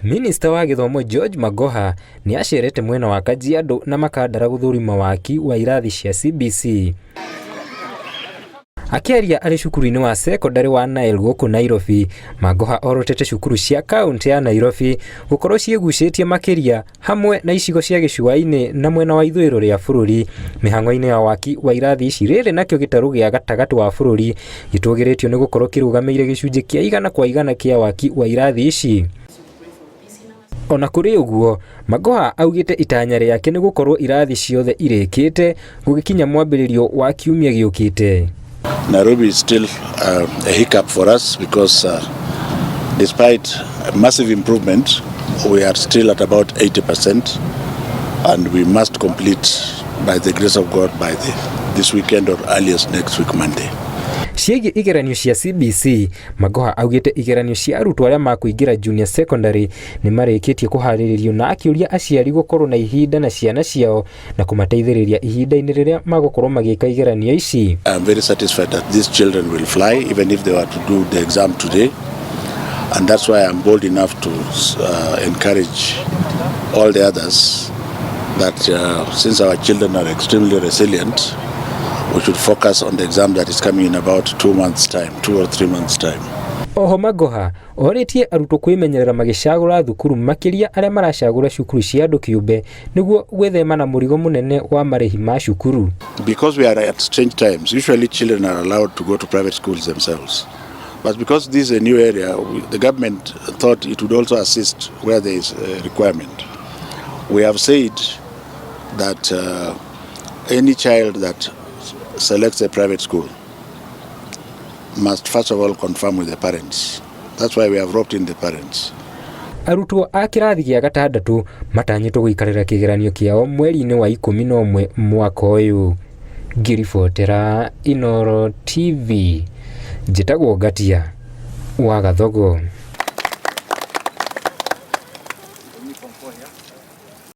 Minista wa gĩthomo George Magoha nĩ acerete mwena wa Kajiado na Makandara gũthũrima waki wa irathi cia CBC. Akĩaria arĩ cukuru-inĩ wa cekondarĩ wa Nile gũkũ Nairobi, Magoha orotete cukuru cia kaũntĩ ya Nairobi gũkorwo ciĩgucĩtie makĩria hamwe na icigo cia gĩcũa-inĩ na mwena wa ithũĩro rĩa bũrũri mĩhang'o-inĩ ya waki wa irathi ici. Rĩrĩ nakĩo gĩtarũ gĩa gatagatĩ wa bũrũri gĩtũgĩrĩtio nĩ gũkorwo kĩrũgamĩire gĩcunjĩ kĩa 100% kĩa waki wa irathi ici. Ona kũrĩ ũguo, Magoha augĩte itanya rĩake nĩ gũkorwo irathi ciothe irĩkĩte gũgĩkinya mwambĩrĩrio wa kiumia gĩũkĩte. Nairobi is still a hiccup for us because despite massive improvement, we are still at about 80% and we must complete by the grace of God by this weekend or earliest next week Monday. Ciĩgiĩ igeranio cia CBC, Magoha augĩte igeranio cia arutwo arĩa makũingĩra junior secondary nĩ marĩkĩtie kũharĩrĩrio na akĩũria aciari gũkorwo na ihinda na ciana ciao na kũmateithĩrĩria ihinda-inĩ rĩrĩa magũkorwo magĩka igeranio ici. I'm very satisfied that these children will fly even if they were to do the exam today, and that's why I'm bold enough to encourage all the others that since our children are extremely resilient, we should focus on the exam that is coming in about 2 months' time, 2 or 3 months' time. Oho Magoha orĩtie arutwo kwĩmenyerera magĩcagũra thukuru, makĩria arĩa maracagũra cukuru cia andũ kĩũmbe, nĩguo gwĩthema na mũrigo mũnene wa marĩhi ma cukuru. Because we are at strange times, usually children are allowed to go to private schools themselves. But because this is a new area, the government thought it would also assist where there is a requirement. We have said that any child that selects a private school must first of all confirm with the parents. That's why we have roped in the parents. Arutwo a kĩrathi gĩa gatandatũ matanyĩtwo gũikarĩra kĩgeranio kĩao mweri-inĩ wa 11 mwaka ũyũ. Ngĩribotera Inooro TV, njĩtagwo Ngatia wa Gathogo.